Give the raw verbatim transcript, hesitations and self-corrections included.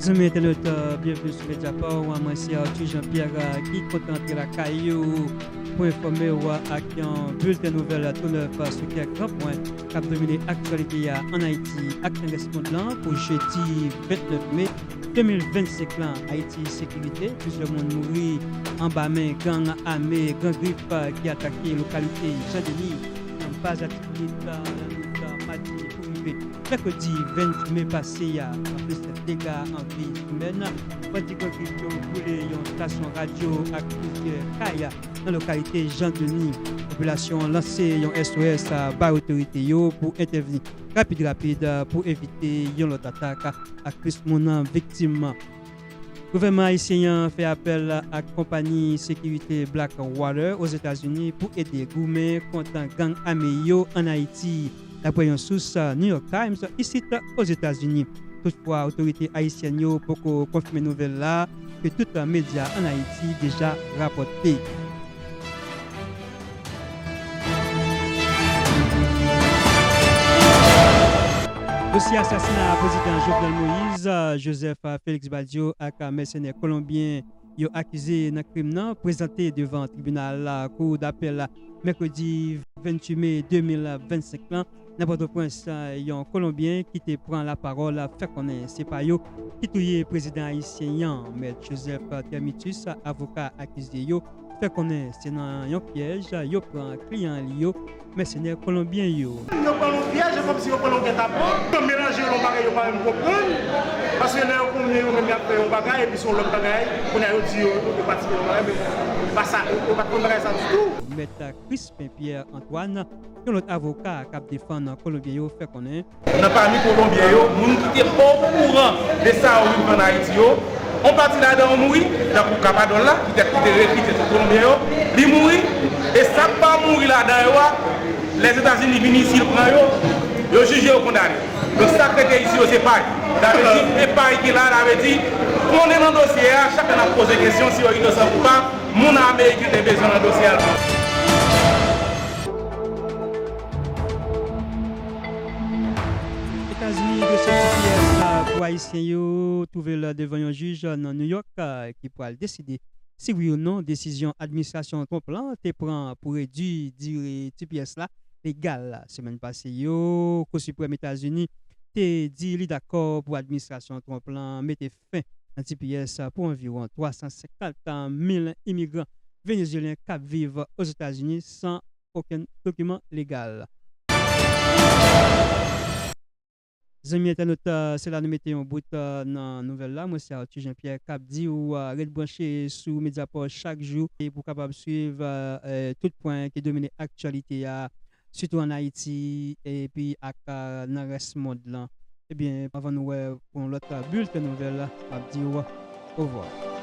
Zanmi entènot, byenveni sou Mediapart. Mwen se Arthur Jean-Pierre ki kontan antre lakay ou pou enfòme w ak yon bilten nouvèl tou nèf sou kèk gran pwen k ap domine aktyalite a ann Ayiti ak nan rès mond lan pou jedi vennèf me de mil vennsenk lan. Ayiti, sekirite, plizyè moun mouri anba men gang ame, Gran Grif, ki atake lokalite Jan Deni, nan baz Latibonit, nan nwit madi pou rive mèkredi venntuit me pase a. Anplis dega an vi imèn, bandi Gran Grif yo boule yon estasyon radyo ak plizyè kay nan lokalite Jan Deni. Popilasyon an lanse yon S O S bay otorite yo pou entèvni rapid rapid pou evite yon lòt atak ak plis moun viktim. Gouvènman ayisyen an fè apèl ak konpayi sekirite Blackwater Ozetazini pou ede goumen kont gang ame yo ann Ayiti, dapre yon sous New York Times isit Ozetazini. Toutfwa, otorite ayisyèn yo poko konfime nouvèl la, ke tout medya ann Ayiti deja rapòte. Dosye asasina prezidan Jovenel Moïse, Joseph Félix Badio ak mèsenè kolonbyen yo akize nan krim nan prezante devan tribinal kou dapèl mèkredi venntuit me de mil vennsenk lan nan Pòtoprens. Yon kolonbyen ki te pran lapawòl fè konnen se pa yo ki touye prezidan ayisyen an. Mèt Joseph Termitus, avoka akize yo, fè konnen se nan yon pyèj yo pran kliyan li yo, mèsenè kolonbyen yo. Yo pran l yon pyèj, se kòmsi yo pran l yon gètapan. Yo melanje yo nan yon bagay yo pa menm konprann. Paske lè yo konnen yo menm y ap fè yon bagay, epi se yon lòt bagay, kounye a yo di yo, yo patisipe nan bagay, men pa sa, yo, yo pa t konn bagay sa ditou. Mèt Crispin Pierre Antoine, yon lòt avoka k ap defann kolonbyen yo, fè konnen. Nan pami kolonbyen yo, moun ki te okouran de sa yo viv ann Ayiti yo, yon pati ladan yo mouri, tankou Kapadòl la, ki tèt ki te rekrite tout kolonbyen yo, li mouri, e sa k pa mouri ladan yo a, Lèzetazini vini isi, l pran yo, yo jije, yo kondane. Donk, sa k rete isi yo, se pay. Sa vle di, e pay ki la, sa vle di, konnen nan dosye a, chak lè n ap poze kesyon si yo inosan kou pa, moun ameriken te bezwen nan dosye a l pran. Etazini, dosye T P S pou ayisyen yo twouve l devan yon jij nan New York, ki pral deside si wi ou non desizyon administrasyon Trump lan te pran pou redui dire T P S la legal. Semèn pase yo, Kou Siprèm Etazini te di li dakò pou administrasyon Trump lan mete fen nan T P S pou anviwon twa san senkant mil imigran venezyelyen k ap viv Ozetazini san okenn dokiman legal. Zanmi entènot, se la nou mete yon bout nan nouvèl la. Mwen se Arthur Jean-Pierre k ap di w ret branche sou Mediapart chak jou e pou w kapab swiv tout pwen ki domine aktyalite a, sitou ann Ayiti epi ak nan rès mond lan. Ebyen, anvan nou wè pou yon lòt bilten nouvèl, m ap di w ovwa.